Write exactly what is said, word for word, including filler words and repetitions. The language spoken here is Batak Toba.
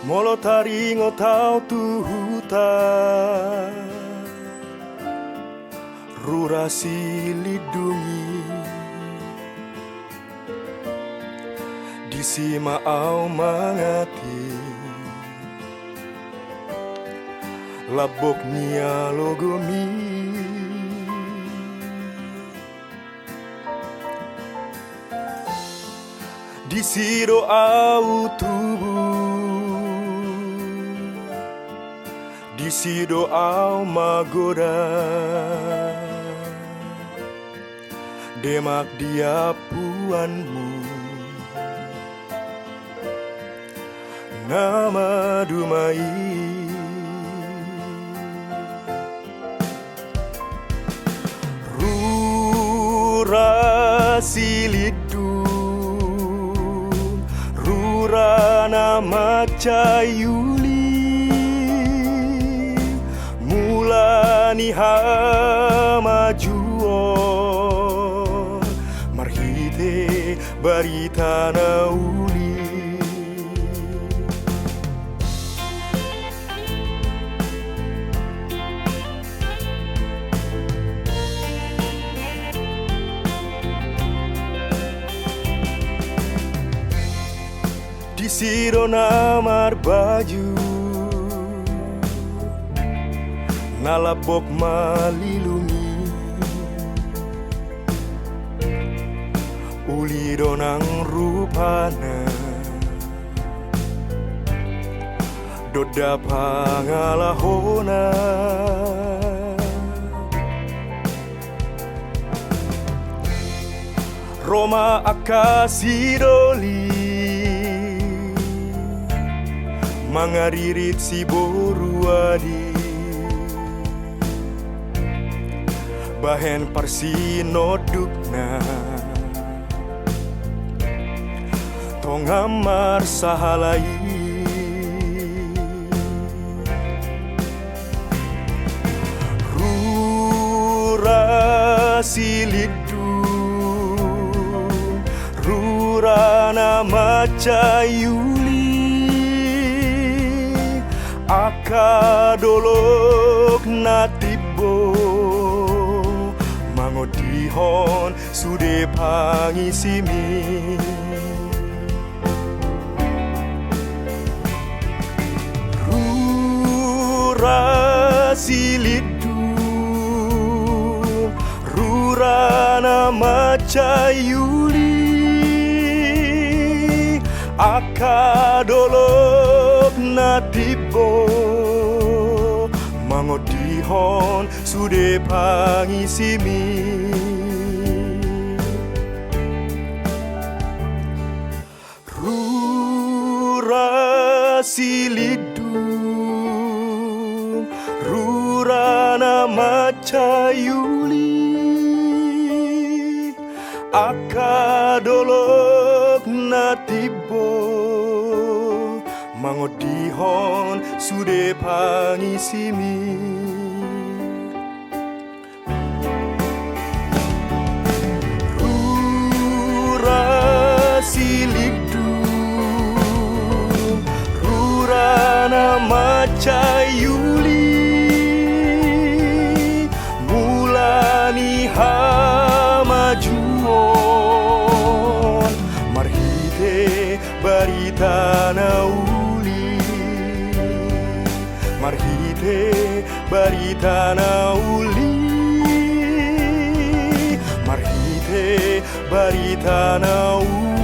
Molo taringot au tu huta Rura Silindung i, disi ma au manganti lambok ni alogomi. Disi do au tubu, disi do au magodang, demak di ampuanmu na maduma i. Rura Silindung, rura na mansai uli, mula ni hamajuon marhite barita na uli. Disi do na marbaju na lambok malilungi, uli do nang rupana, donda pangalahona. Ro ma angka sidoli mangaririt siboru adi, bahen parsinondukna tonga marsahala i. Rura Silindung, rura na mansai uli, angka dolok na timbo mangondihon sude pangisimi. Rura Silindung, rura na mansai uli, angka dolok na timbo mangondihon sude pangisimi. Rura Silindung, rura na mansai uli, angka dolok na timbo mangondihon sude pangisimi. Rura Silindung, rura na mansai uli, mula ni hamajuon marhite barita na uli, marhite barita na uli, marhite barita na uli.